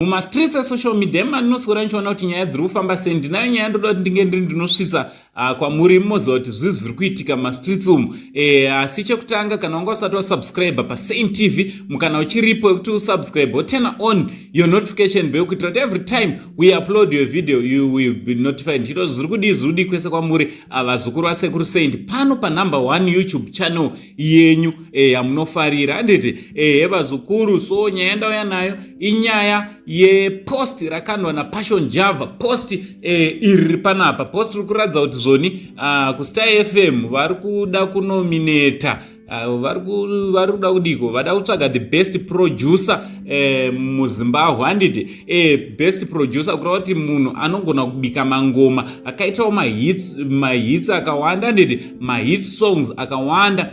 Mumastreets esocial media mandinoswera ndichiona kuti nyaya dziri kufamba sei. Ndinayo nyaya, ndoda kuti ndinge ndiri ndinosvitsa kwamuri, moziva kuti zvii zviri kuitika mumastreets umu. Asi chekutanga, kana wanga usati wasubscribe paSaint TV, mukana uchiripo wekuti usubscribe, woturn on your notification bell kuitira kuti every time we upload your video you will be notified. Ndichita zviri kudii, zviri kudii kwese kwamuri, vazukuru vaSekuru Saint, pano panumber one YouTube channel yenyu yamunofarira, handiti? Ehe, vazukuru, so nyaya yandauya nayo inyaya yepost rakandwa naPassion Java. Post iri riri panapa, post riri kuratidza kuti zvoni kuStar FM vari kuda kunominata, vari kuda kudiko, vada kutsvaga the best producer muZimbabwe, handiti? Best producer kureva kuti munhu anogona kubika mangoma akaitawo mahits akawanda, handiti? Mahit songs akawanda.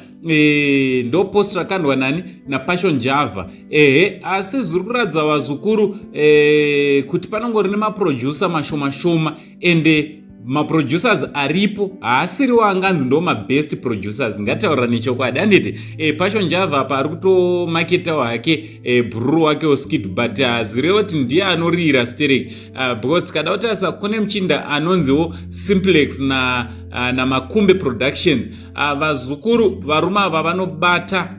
Ndo post rakandwa nani? NaPassion Java. Ehe, asi zviri kuratidza, vazukuru, kuti panongori nemaproducer mashoma shoma, ende maproducers aripo haasiriwo anganzi ndo mabest producers. Ngatitaurira nechokwadi, handiti? Passion Java paari kutomaketawo hake bhururu wake Oskid, but hazireva kuti ndiye anorira sterek, because tikada kutarisa kune muchinda anonziwo Simplex na naMakumbe Productions. Vazukuru, varume ava vanobata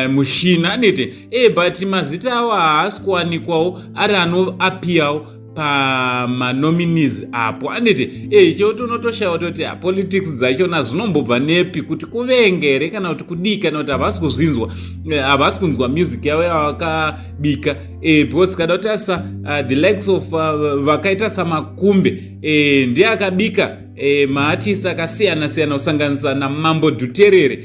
mushina, handiti? But mazita avo haasi kuwanikwawo ari anoapiyawo pamanominees apo, handiti? Chekuti unotoshayiwa kutoti politics dzachona zvinombobva nepi, kuti kuvenge here kana kuti kudii, kana kuti havasi kuzvinzwa, havasi kunzwa music yavo yavakabika. Because tikada kutarisa the likes of vakaita saMakumbe, ndiye akabika maartist akasiyana siyana, kusanganisa naMambo Dhuterere.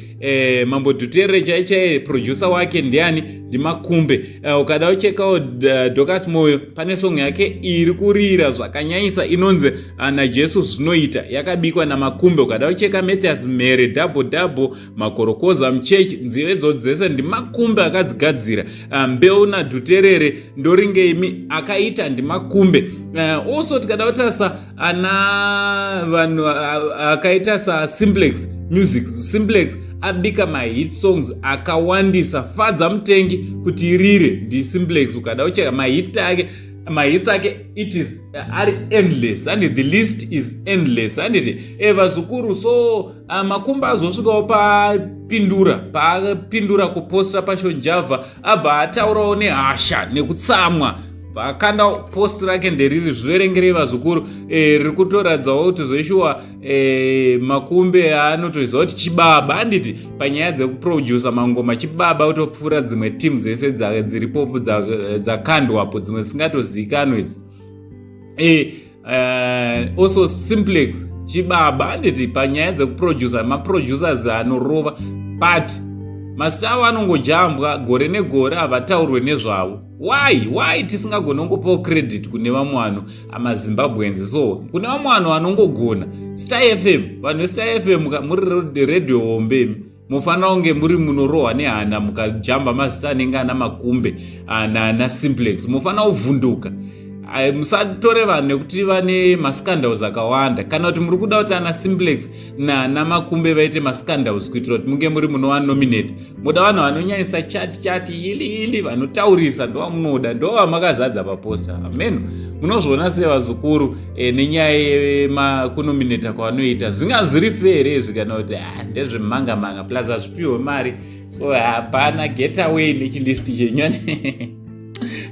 Mambo Dhuterere chai chai, producer wake ndiani? NdiMakumbe. Ukada uchekawo Dorcas Moyo, pane song yake iri kurira zvakanyanyisa inonzi "NaJesu Zvinoita", yakabikwa naMakumbe. Ukada ucheka Mathias Mhere, "Double Double", "Makorokoza Muchechi", nziyo idzodzo dzese ndiMakumbe akadzigadzira. Mbeu naDhuterere, "Ndoringeimi", akaita ndiMakumbe. Also tikada kutarisa ana vanhu akaita saSimplex Music, Simplex abika mahit songs akawandisa. "Fadza Mutengi" kuti irire ndiSimplex. Ukada kucheka mahit ake, mahits ake, it is ari endless, and the list is endless, handiti? Vazukuru, so Makumbe azosvikawo papindura, paapindura kuposta Passion Java, abva ataurawo nehasha nekutsamwa, akanda post rake nderiri. Zviverengerei, vazukuru. Riri kutoradzawo kuti zveshuwa Makumbe anotoziva kuti chibaba, handiti? Panyaya dzekuprodusa mangoma chibaba, kutopfuura dzimwe timu dzese dziripo dzakandwapo, dzimwe dzisingatozivikanwe idzi. Also Simplex chibaba, handiti? Panyaya dzekuprodusa, maproducers anorova, but mazita avo anongojambwa gore negore, havataurwe nezvavo. Why tisingagoni kungopawo credit kune vamwe vanhu, amaZimbabweans? So kune vamwe vanhu vanongogona. Star FM, vanhu veStar FM, muri redhiyo hombe, mufanira kunge muri munorohwa nehana mukajamba mazita anenge ana Makumbe naSimplex. Mufanira kuvhunduka. Musatore vanhu nekuti vane mascandals akawanda, kana kuti muri kuda kuti ana Simplex nana Makumbe vaite mascandals kuitira kuti munge muri munowanominate. Muda vanhu vanonyanyisa chati chati, ili ili, vanotaurisa, ndovamunoda, ndovamakazadza paposta. Ameno munozviona sevazukuru nenyaya yekunominata kwavanoita, zvinga zviri fair izvi kana kuti ah, ndezvemanga manga, plus hazvipiwe mari, so hapana getaway nechilist chenyu,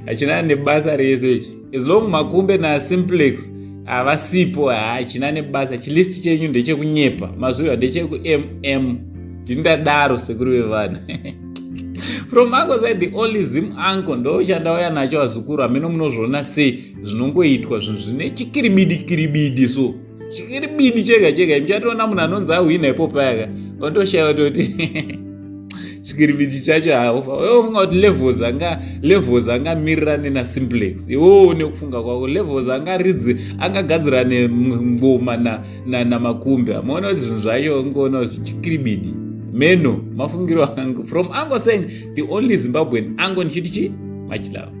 hachina nebasa rese ichi. As long Makumbe naSimplex havasipo, hachina nebasa. Chilist chenyu ndechekunyepa, mazviva, ndecheku mm. Ndindadaro, sekuru vevanhu. From Uncle Saint, the only Zim uncle, ndo chandauya nacho, vazukuru. Hameno munozviona sei zvinongoitwa zvinhu zvine chikiribidi kiribidi, so chikiribidi chega chega. Muchatoona munhu anonzi ahwina ipo payaka, ondoshayiwa toti chikiribidi chacho haufa. Ofunga kuti Levels anga, Levels angamirirane naSimplex? Iwowo nekufunga kwako, Levels angaridzi, angagadzirane ngoma naMakumbe? Amaona kuti zvinhu zvacho ngoona zvichikiribidi meno mafungiro angu. From Uncle Saint, the only Zimbabwean uncle, ndichiti chi much love.